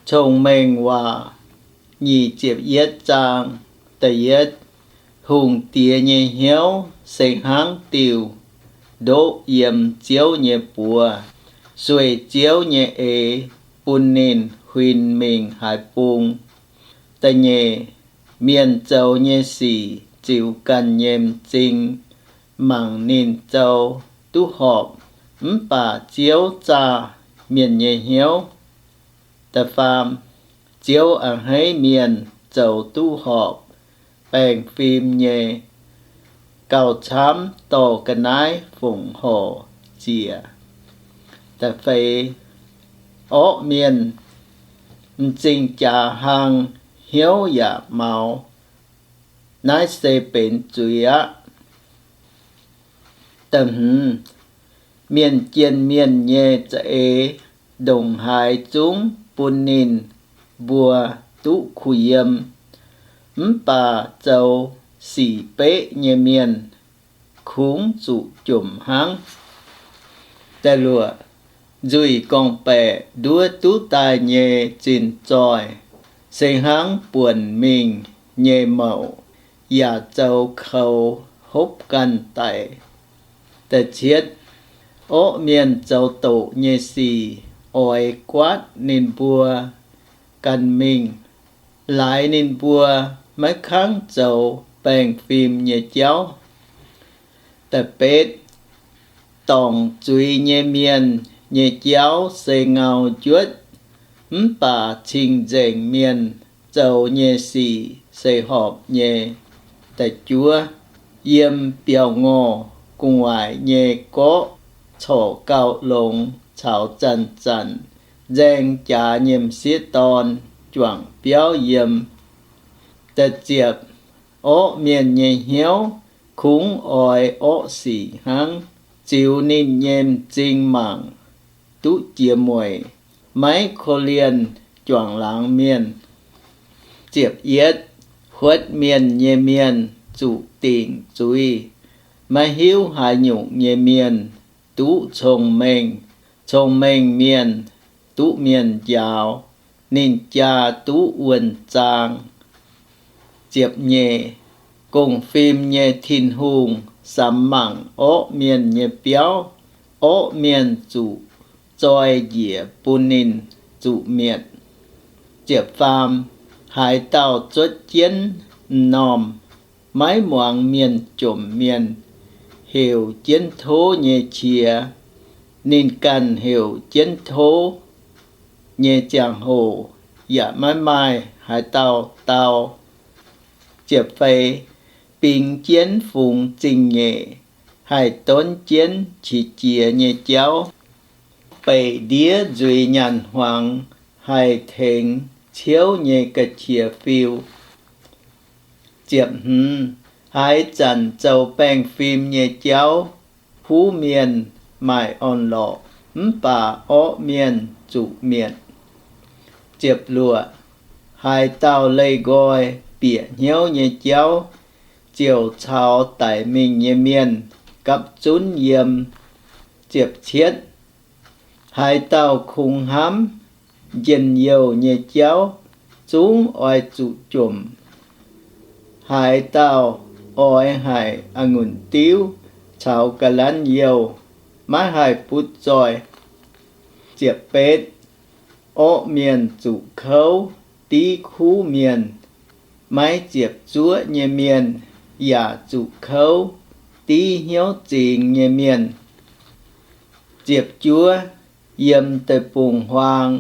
Cong-Mengh Waac nyic ziepc yietv zaang da'yietv. Hungh diex nyei hnyouv se hnangv diuh ndoqv yiem Ziouv nyei buoz, sueih Ziouv nyei eix bun ninh huin mingh haaix bung. Da'nyeic, mienh zoux nyei sic ziux ganh nyei m'zing mangc ninh zoux duqv horpc, mv baac Ziouv zaah mienh nyei hnyouv. Da'faam, Ziouv a'hneiv mienh zoux duqv horpc, baengh fim nyei, gauh camv dorh ga'naaiv fongc horc ziec. Da'feix, orqv mienh m'zing jaax hlang, hnyouv yaac maux. Naaiv se benx zuiz aqv. Da'hmz, mienh jien mienh nyei za'eix ndongc haaix zungv bun ninh mbuo duqv kuh yiem, mv baac zoux sic beqv nyei mienh kungx zuqc jomc hnangv. Da'luoqc, nzuih gorngv-baeqc nduov duqv daaih nyei zinh zoih se hnangv buonc mingh nyei mouc, yaac zoux koux hopv ganh daic. Da'cietv, orqv mienh zoux doqc nyei sic oix guaatv ninh mbuo ganh mingh, laaix ninh mbuo maiv kangv zoux baengh fim nyei jauv. Da'betv, dorngc zuiz nyei mienh nyei jauv se ngau njuotv, mv baac cing-nzengc mienh zoux nyei sic se horpc nyei. Da'juov, yiem biauv-ngorh gu'nguaaic nyei gorqv corc gauh longx caux zanc-zanc nzaeng jaax nyei m'sieqv dorn juangc biauv yiem. Da'ziepc, orqv mienh nyei hnyouv kungx oix orqv sic hnangv, ziux ninh nyei m'zing mangc duqv jiex mueic, maiv korv-lienh juangc laangz mienh. Ziepc yietv, huotv mienh nyei mienh zuqc dingc zuiz, maiv hiuv haaix nyungc nyei mienh duqv cong-mengh. Cong-mengh mienh duqv mienh njaaux, ninh jaa duqv wuonh zaang. Ziepc nyeic, gong-fim nyei Tin-Hungh samx mangc orqv mienh nyei biauv. Orqv mienh zuqc zoi njiec bun ninh zuqc mietc. Ziepc faam, haaix dauh zuotv jienv m'normh maiv muangx mienh jomc mienh heuc jienv tov nyei qiex, ninh ganh heuc jienv tov nyei ziangh hoc yaac maiv maaih haaix dauh dau. Ziepc feix, bingx jienv fungx zingh nyeic, haih donv jienv qiex jiez nyei jauv. Beic ndiev nzuiz nyanc hmuangx, haih tengx ciouv nyei ga'qiex fiu. Ziepc hmz, haaix zanc zoux baengh fim nyei jauv huv mienh maaih orn-lorqc, mv baac orqv mienh zuqc mietc. Ziepc luoqc, haaix dauh leih nqoi bieqc hnyouv nyei jauv ziouc caux daic mingh nyei mienh gapv zunv yiem. Ziepc cietv, haaix dauh kungx hnamv njien-youh nyei jauv zungv oix zuqc jomc. Haaix dauh oix haic a'ngunc diuv caux ga'lanv youh maiv haih butv zoih. Ziepc betv, orqv mienh zuqc kouv div kuv mienh. Maiv ziepc zuoqv nyei mienh yaac zuqc kouv div hnyouv zingx nyei mienh. Ziepc juov, yiem deic-bung-huaang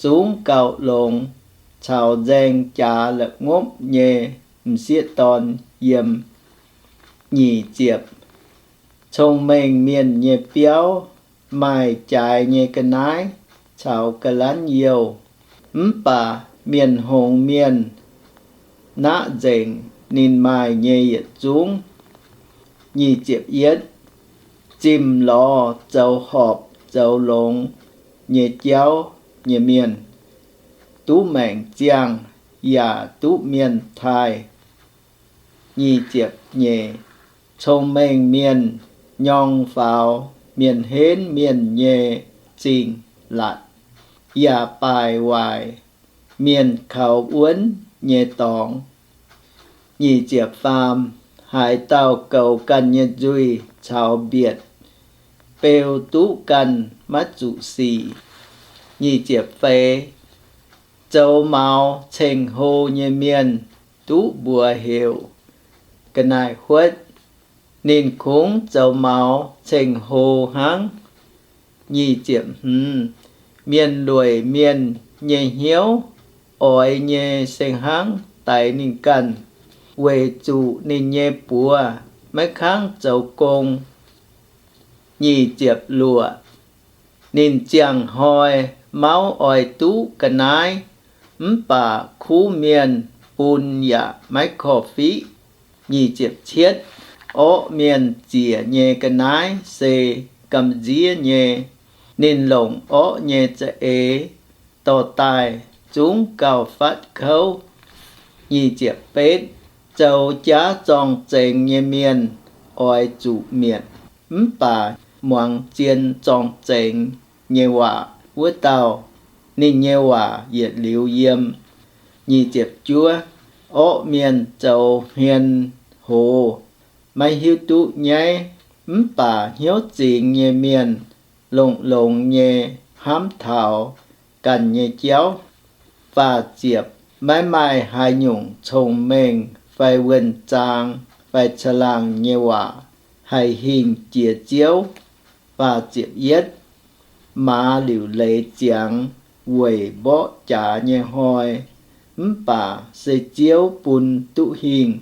zungv gauh longx caux nzaeng jaax la'ngopv nyei m'sieqv dorn yiem. Nyic ziepc, cong-mengh mienh nyei biauv maaih jaaix nyei ga'naaiv caux ga'lanv youh, mv baac mienh hngongx mienh naqv nzengc ninh maaih nyei yietc zungv. Nyic ziepc yietv, zimh lorz zoux horpc zoux longx nyei jauv nyei mienh duqv maengc ziangh yaac duqv mienh taaih. Nyic ziepc nyeic, cong-mengh mienh nyorng faaux mienh henv mienh nyei zingh latc, yaac baaic waaic mienh kaux wuonv nyei dorngx. Nyic ziepc faam, haaix dauh goux ganh nyei nzuih caux mbietc, beu duqv ganh maiv zuqc sic. Nyic ziepc feix, zoux maux ceng-hlo nyei mienh duqv mbuox heuc ga'naaiv-huotv. Ninh kungx zoux maux ceng-hlo hnangv. Nyic ziepc hmz, mienh lueic mienh nyei hnyouv oix nyei se hnangv daix ninh ganh, weic zuqc ninh nyei buoz maiv kangv zoux gong. Nyic ziepc luoqc, ninh ziangh hnoi mauv oix duqv ga'naaiv, mv baac kuv mienh bun yaac maiv korv-fiqv. Nyic ziepc cietv, orqv mienh ziec nyei ga'naaiv se gamh nziev nyei. Ninh longc orqv nyei za'eix dorh daaih zungv gauh fatv kouv. Nyic ziepc betv, zoux jaav zorng-zengx nyei mienh oix zuqc mietc, mv baac muangx zien zorng-zengx nyei waac wuov dauh, ninh nyei waac yietc liuz yiem. Nyic ziepc juov, orqv mienh zoux hmien hoz, maiv hiuv duqv nyaiv, mv baac hnyouv zingx nyei mienh longx-longx nyei hnamv taux ganh nyei jauv. Faah ziepc, maiv maaih haaix nyungc cong-mengh fai wuonh zaang fai caangh laangh nyei waac haih hingh jiex Ziouv. Faah ziepc yietv, maaz liuc leiz ziangx weic mborqv jaax nyei hnoi, mv baac se Ziouv bun duqv hingh.